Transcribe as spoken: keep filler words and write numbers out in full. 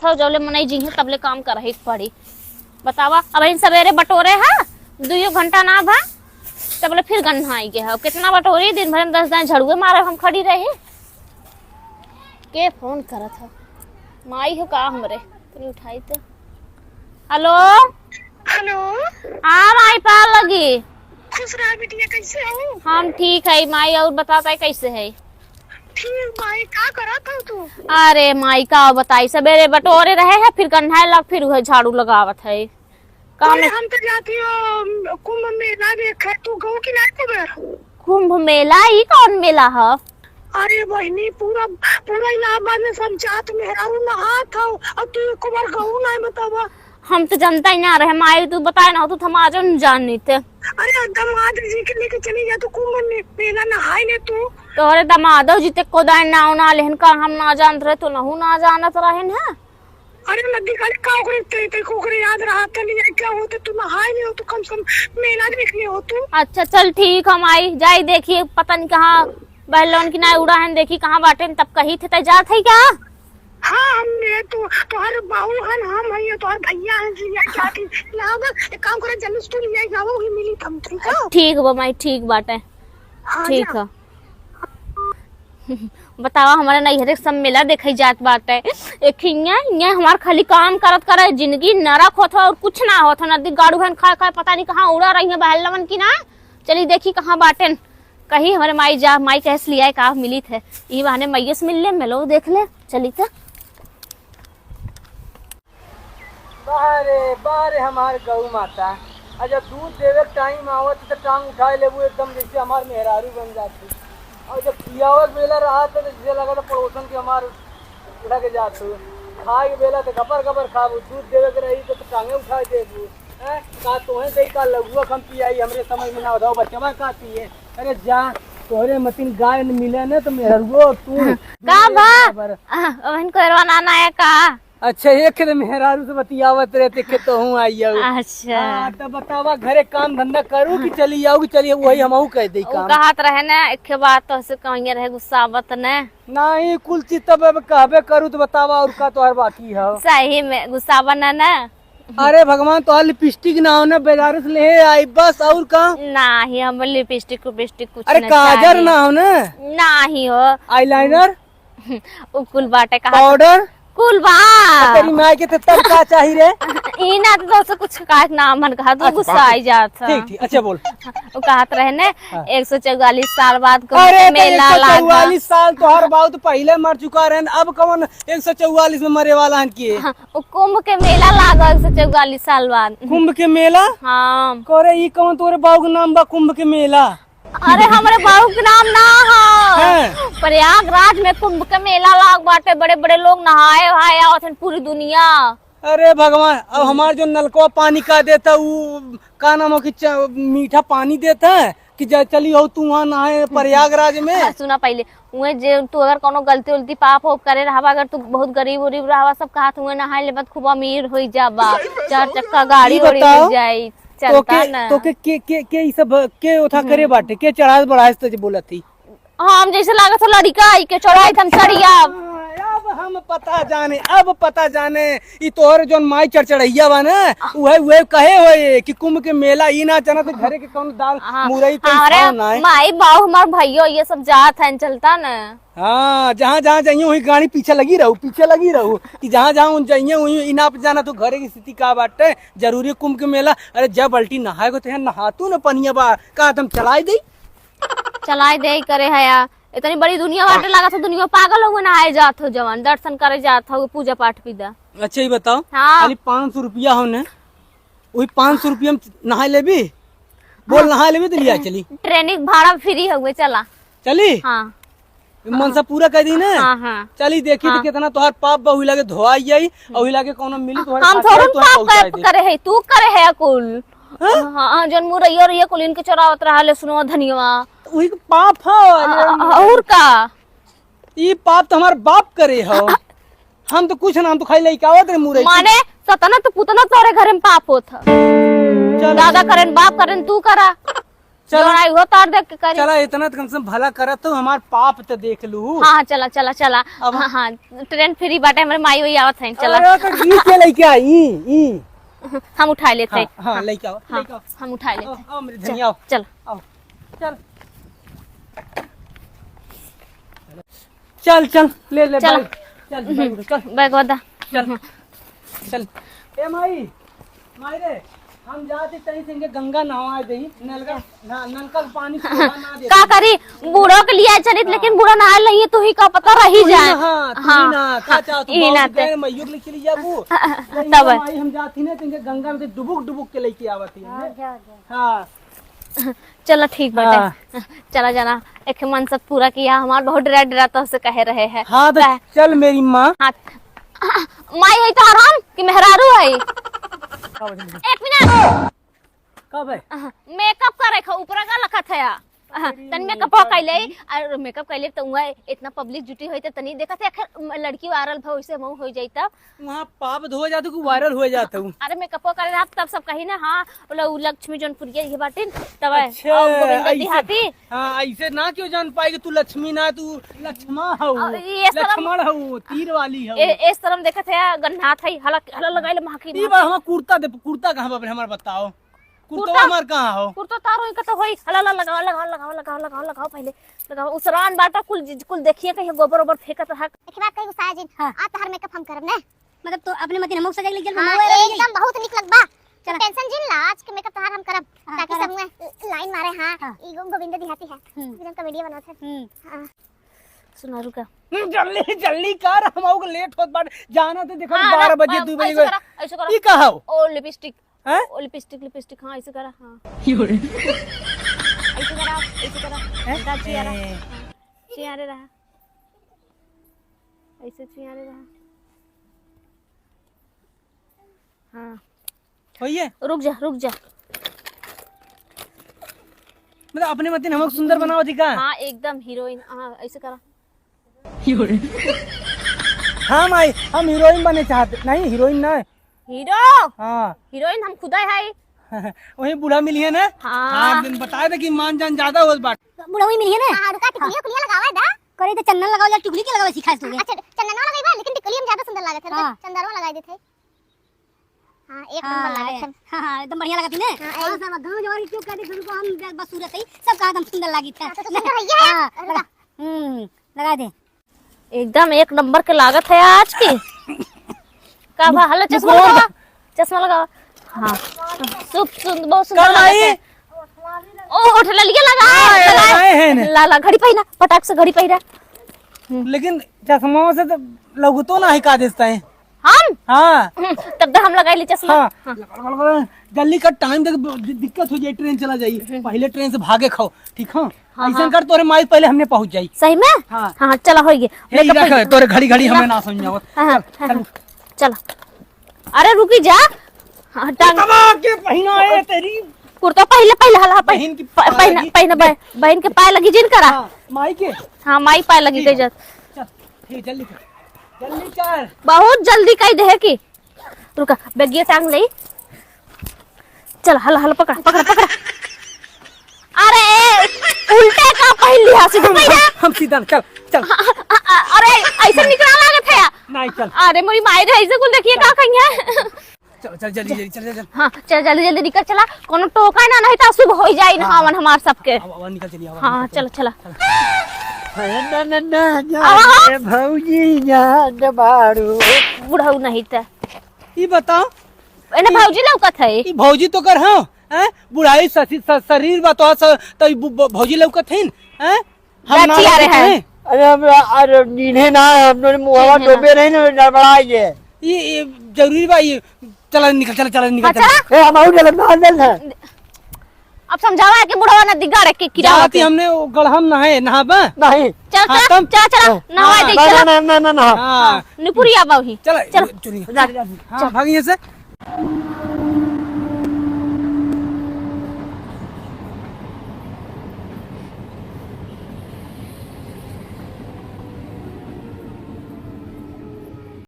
थो जबले मनई जी हैं, तबले काम करही के पड़ी। बतावा, अब इन सवेरे बटोरे है, दुइयो घंटा ना भा, तबले फिर गन्हाई के है। कितना बटोरी, दिन भर में दस दाएं झड़ुए मारे हम खड़ी रही। के फोन करत है? माई हो का हमरे? तनी उठाई तो। हेलो। हेलो। हाँ माई, पार लगी। खुश रहा बिटिया, कैसे हो? हम ठीक है माई, और बताता है कैसे है? ठीक माई, का करत हो तू? अरे माई, का बताई, सवेरे बटोरे रहे है, फिर गन्हाए लग, फिर उहे झाड़ू लगावत है। काम अरे, हम तो जाती हो कुंभ मेला देखे, तू गऊ कि नहीं कुबेर? कुंभ मेला, ई कौन मेला ह? अरे बहिनी, पूरा, पूरा इलाहाबाद में सब जात मेहरारू नहात हौ, और तू एको बार गऊ नहीं बतावा। हम तो जनता ही ना रहे, माई तू बताए ना हो, तू तो हम आजो न जानित। अरे दमाद जी के लेके चली जा तू कुंभ में, मेला नहाए ले तू। तोहरे दमादो जी ते कोदाए नाव ना लेहन का, हम ना जानत रहे, तो नहू ना जानत रहन है। अरे नदी खाली का ओकरे ते, ते को ओकरे याद रहा तनी है क्या होते, तू नहाए ले हो, तू कम से कम मेला देख ले हो तू। अच्छा चल ठीक, हम आई जाई देखिए, पता नहीं कहाँ बहलोन की ना उड़ा है, देखी कहाँ बाटे, तब कही थे, तै जात है क्या? हाँ, हम ये तो तोहर बाऊ हन, हम है ये तोहर भैया हन जी, ये क्या थी? लाओ ना, एक काम करे, जल्दी से तू ले आई जाओ, वही मिली हम, ठीक है? ठीक बा माई, ठीक बाटे। हाँ, ठीक जा। है। बतावा, हमारे नैहरे के सब मेला देखे जात बाटे। एक हियाँ, हियाँ हमार खाली काम करत करे जिंदगी नरक होत हो और कुछ ना होत हो। नदी गाड़ू हन खाए खाए पता नहीं कहाँ उड़ा रही है बहलवन की ना। चली देखी कहाँ बाटेन। कही हमारे माई जा, माई कहे से लियाए का मिली थे। ई बहाने मैया से मिल ले, मेलो देख ले। चली तो। बाहरे, बाहरे हमार गऊ माता। आ जब दूध देवे के टाइम आवत त टांग उठाए लेबू एकदम जैसे हमार मेहरारू बन जात है। और जब खियावे के बेला रहत है त जैसे लगत है पड़ोसन के हमार उठा के जात हो। खाए के बेला त गपर गपर खाबू, दूध देवे के रही त, त टांगे उठाए देबू। हैं? का तोहे दे का लगुआ हम पियाई, हमरे समझ में ना आवत हो, बचवा का पिए। अरे जा, तोहरे मतिन गाय न मिले न त मेहरुओ तू। का बा? बराबर। आ, ओहन कोरवा ना ना है का? अच्छा, एक खेत मेहरारू से बतियावत रहे, ते खेत हूँ आई आऊ। अच्छा। हाँ, त बतावा, घरे काम धंधा करू कि चली आऊ, कि चली आऊ, वही हमहू कह दे उ काम। कहत रहे ना, एक बात तो से कहिए रहे, गुस्सावत ने। नहीं, कुल चीज तब अब कहबे करू, त बतावा, और का तोहर बाकी है? सही में, गुस्सावा ना ना। अरे भगवान, तोहर लिपस्टिक ना हो ना, बाजारे से ले आई बस, और का? नाही, हम लिपस्टिक उपिस्टिक कुछ अरे ना काजर चाहिए। ना हो ना? नाही हो। आईलाइनर? उ कुल बाटे कहा। पाउडर? कुल बा। तेरी माई के तो तब का चाही रे? ई ना तो दोस्त कुछ कहा ना मन कहा, तू अच्छा, गुस्सा आई जात है। ठीक, ठीक, अच्छा बोल। उ कहत रहे ने, हाँ। एक सौ चौवालीस साल बाद कुंभ अरे, तो मेला लागल। एक सौ चौवालीस साल तोहर बाऊ तो पहिले मर चुका रहे, अब कौन एक सौ चौवालीस में मरे वाला हन के? हाँ, उ कुंभ के मेला लागल एक सौ चौवालीस साल बाद। कुंभ के मेला? हाँ। करे ई कौन तोरे बाऊ के नाम बा कुंभ के मेला? अरे हमरे बाऊ के नाम ना हो। हाँ। प्रयागराज में कुंभ के मेला लाग बाटे, बड़े बड़े लोग नहाए वहाए आवत हन पूरी दुनिया। अरे भगवान, अब हमार जो नलकवा पानी का देता उ का नाम हो कि च-, मीठा पानी देता है कि जा चली हो तू वहाँ नहाए प्रयागराज में। हाँ, सुना पहिले, उहे जे तू अगर कोनो गलती उलती पाप हो करे रहवा, अगर तू बहुत गरीब उरीब रहवा, सब कहत हुए नहाए ले बाद खूब अमीर होई जाबा, चार चक्का गाड़ी ई ओड़ी बताओ, मिल जाई। चलता तोके, ना। तोके के, के, के ई सब के ओथा करे हम्म। बाटे, के चढ़ाए बढ़ाए से जे बोलत थी? हम जैसे लागत हो लड़िका आई के चढ़ाई त हम चढ़िया। अब हम पता जाने, अब पता जाने, ई तोहर जौन माई चढ़चढ़ैया बा ना, उहे, उहे कहे होए कि कुंभ के मेला ई ना जाना तो घरे के कौनो दाल हाँ, मुरई तो अरे खाओ ना है। माई बाऊ हमार भैयो ये सब जात हैं, चलता ना। हाँ, जहाँ, जहाँ जाइए वहीं गाड़ी पीछे लगी रहू, पीछे लगी रहू कि जहाँ, जहाँ उन जाइए वहीं इनाप जाना तो घरे की स्थिति का बाटे, जरूरी कुंभ के मेला। अरे जब बाल्टी नहाए को तो यहाँ नहातू न पनिया बा, का तुम चलाए दे? चलाए दे करे है यार, इतनी बड़ी दुनिया बाटे, लागत हो दुनिया पागल हो नहाए जात हो, जवान दर्शन करे जात हो, पूजा पाठ भी दा। अच्छा, ये बताओ, हाँ। खाली पाँच सौ रुपया हो ने, वही पाँच सौ रुपया में नहाए लेबी? बोल, हाँ। नहाए लेबी तो लिया चली। ट्रेन के भाड़ा फ्री हुए, चला। चली? हाँ। मनसा पूरा कर दी ना? हाँ, हाँ। चली देखी हाँ। तो कितना तोहार पाप बा, वही लागे धोआई जाई, और वही लागे कोनो मिली तोहार हम खातिर थोड़न तोहार पाप पहुँचाई करे, दे। करे है, तू करे है कुल। हाँ? हाँ, जौन मुरैया और ये कुल इनके चोरावत रहा ले सुनो धनिया। तो वही के पाप है। और का? ई पाप तो हमार बाप करे हो। हम तो कुछ ना, हम तो खाली लइकावत रहे मुरई। माने सतना तो पुतना तोरे घर में पाप होत ह। चल। दादा करेन, बाप करेन, तू करा। चला। जौन आई हो तार देख के करी। चला, इतना तो कम से कम भला करत हो, हमार पाप तो देख लू। हाँ, हाँ, चला, चला, चला। अब हाँ, हाँ, ट्रेन फ्री बाटे, हमरे माई वही आवत हैं, चला। अरे, तो ई के लेके आई, ई, ई। हम उठा लेते हैं। हाँ, हाँ, हाँ, लेके आओ, हाँ, लेके आओ। हम उठा लेते आओ, हैं। आओ, मेरे चल, धनिया, आओ। चल। आओ, चल। चल, चल, ले, ले, चल। बैग, चल, बैग उठा, चल। बैग वादा। चल, चल। ए माई, माई रे, हम जात ही तनी से इनके गंगा नहवा देही, नलका, ना, नलका के पानी से नहा ना दे। का करी, बूढ़ो के लिए चलित, हाँ। लेकिन बूढ़ो नहा लइहे, तू ही का पता रही तू ही जाए। नहा, तू ही हाँ, नहा, का हाँ, चाहत तू, ई बाबू नाते। गए, मइयो के लिए चली जाबू। हाँ, हाँ, यही तब है। माई, हम जात ही ना, तो इनके गंगा में से डुबुक, डुबुक के लेके आवत ही। हाँ, जा, जा। हाँ। चला ठीक बाटे। हाँ। चला जाना, एक मनसत पूरा किया हमार, बहुत डरा डरा तोहसे कहे रहे हैं। हाँ, तो कहे चल मेरी माँ। हाँ। माई है तोहर हम कि मेहरारू है? का बोले? एक मिनट। का भाई? हाँ, मेकअप करे खा, ऊपर का लखत है या? हाँ, अरे तनी मेकअप मेकअप कैले, की। और मेकअप कैले तो वहाँ इतना पब्लिक जुटी होई तो तनी देखत है, आखिर लड़की वायरल भा वैसे मऊ हो जाई तब। वहाँ पाप धो जात हो कि वायरल हो जात हो? अरे मेकअपो करे रहत तब सब कही ना, हाँ, बोला उ लक्ष्मी जौनपुरिया ये बाटिन, तब है। अच्छा, और गोविंद ऐसे, देहाती। हाँ, ऐसे ना क्यों जान पाई कि तू लक्ष्मी ना, तू लक्ष्मा हऊ, और ये सब लक्ष्मण हऊ, तीर वाली हऊ। ए, ए शर्म देखत है, गन्नाथ है, हला, हला लगाइले माखी, ई माखी। बार हमार कुर्ता दे, कुर्ता कहाँ बा, हमार बताओ। कुर्ता कुर्ता? हमार कहाँ हो? कुर्ता तारो इनका तो होई। हला, हला, लगाओ, लगाओ, लगाओ, लगाओ, लगाओ, लगाओ, पहले लगाओ। उसरान बाटा कुल, कुल देखिए कहीं गोबर ओबर फेंकत रहा। एक बात कही गुस्सा जिन, हाँ। आज तोहर मेकअप हम करब ने। मतलब तो अपने मतीन हमहू सजाई ले चल, हाँ, महुआ वाला एकदम बहुत निक लगबा। चला। टेंशन जिन ला, आज के मेकअप तोहार हम करब, हाँ, ताकि करब। सब में लाइन मारे, हाँ, हाँ। ई गो-, गोविंद दिहाती है। हम्म। एकदम कॉमेडी बनत है। हम्म। हाँ। सुना रुका। हम्म, जल्दी, जल्दी कर, हम आउके लेट होत बाटे। जाना तो देखो हाँ, बारह ना, बजे, हाँ, दो बजे ऐसे गए। करा, ऐसे करा। ई का हो? ओ लिपस्टिक। हैं? ओ लिपस्टिक, लिपस्टिक, हाँ, ऐसे करा, हाँ। यो रे। ऐसे करा, ऐसे करा। हैं? दा चियारा। ए। हाँ। चियारे रहा। ऐसे चियारे रहा। हाँ। होइए? रुक जा, रुक जा। मतलब अपने मतीन हमको सुंदर बनावत ही का? हाँ, एकदम हीरोइन। हाँ, ऐसे करा। हीरोइन। हाँ माई, हम हीरोइन बने चाहते। नहीं, हीरोइन ना। हीरो? हाँ। हीरोइन हम खुदा है। वही बूढ़ा मिली है ना? हाँ। हाँ, दिन बताए थे कि मान जान ज्यादा होत बाटे। बूढ़ा वही मिली है ना? हाँ, रुका, टिकुलिया, हाँ। कुलिया लगावा है दा। करे तो चंदन लगावा जा, टिकुली के लगावा सिखाए तू। अच्छा, चंदनवा लगाई बा, लेकिन टिकुली हम ज्यादा सुंदर लागत है। हाँ। चंदनवा लगाई देते। हाँ, एक हाँ, नंबर लागत ए, है। हाँ, हाँ, एकदम बढ़िया लागत है ने? हाँ, हाँ, ए। सब गाँव जवार के क्यों कहते हैं, उनको हम बस सूरत ही, सब कहा एकदम सुंदर लागित है। हाँ, तो सुंदर है ये। हाँ, अरे लगा, वाह। हम्म, लगा दे। एकदम एक नंबर के लागत है आज की। का भा, हलो, चश्मा लगावा, चश्मा लगावा। हाँ, सुप-, सुन-, बहुत सुंदर का लागत माई? है। ओ, ओठ ललिया लगा, हाँ, ये लगा। लगाए हैं ने। ला, ला, घड़ी पहिना, फटाक से घड़ी पहिरा। हम्म। लेकिन चश्मा से तो लगतो ना है का दिखता है। हम? हाँ। हम्म, तब तो हम लगाई ली चश्मा। हाँ। हाँ। लगा, लगा, लगा। जल्दी कर, टाइम देख, दि-, दिक्कत हो जाई, ट्रेन चला जाई। हम्म। पहले ट्रेन से भागे खाओ, ठीक है? हाँ, ऐसा हाँ। कर, तोरे माई पहले हमने पहुँच जाई। सही में? हाँ। हाँ, चला, होइगे। यही मेकअप रख, कर तोरे घड़ी घड़ी हाँ। हमें ना समझावत। हाँ, हाँ, चल, हाँ, चल। हाँ। चला। अरे रुकी जा। हाँ, टांग। कुर्तवा के पहिना है तेरी। कुर्ता पहले, पहले हला, पह-, बहिन की प-, पाय पहिना, लगी। पहिना, बह-, बहिन के पाय लगी जिन करा। हाँ, माई के। हाँ, माई पाय लगी ठीक गई है। जब। चल, ठीक, जल्दी कर। जल्दी कर। बहुत जल्दी कही दे है कि। रुका, बैगिया टांग ले। चल, हल, हल, पकड़, पकड़, पकड़। अरे, उल्टे का पहन लिया, सीधा हम, पहन हम, लिया। हम सीधा, चल, चल। हाँ, हाँ, हाँ, अरे, ऐसे निकला लागत है। नहीं, चल। अरे, मोरी माई रे, ऐसे कुल देखिए, का कहीं है? चल, चल, जल्दी, जल्दी, चल, चल, चल। हाँ, चल, जल्दी, जल्दी निकल चला। कोनो टोका ना, नहीं तो अशुभ हो जाई ना, हाँ। हवन हमार सबके। अब, अब निकल चलिए, अब हाँ, निकल चला, चलिए। चला। चल। ना, ना, ना, ना, आवा, आवा। ए भौजी, यहाँ न बारू। बुढ़ऊ नहीं ते। ई बताओ। एने ई, भौजी लौकत है। ई भौजी तो कर, हाँ, हैं? बुढ़ाई ससी-, स-, शरीर बा तो स-, तो ई बु-, ब-, भौजी लौकत है, हैं? हम ना जाती आ रहे लौकत हैं। हैं। अरे, हमरा, अरे, नींदे ना, हम लोग मुहवा चिन्हे ना। डोबे रहे ना, गड़बड़ा ये। ई, ई जरूरी बा, ई चला निकल, चला, चला निकल, हाँ, चला। चला। ए, हम आउर गलत ना, अंदर ना। अब समझावा है कि बुढ़वा ना दिगाड़े के किरा जाती होके। हमने वो गढ़म नहाए, नहाबा? नहीं। चल, हाँ, चल, तब? चल, चल, हाँ। नहवा दे, ना, चल। ना, ना, ना, ना, ना। हाँ। हाँ, निपुरिया बाबू ही। चल, चल। चुनिया। जा। हाँ, चल। भागिए से।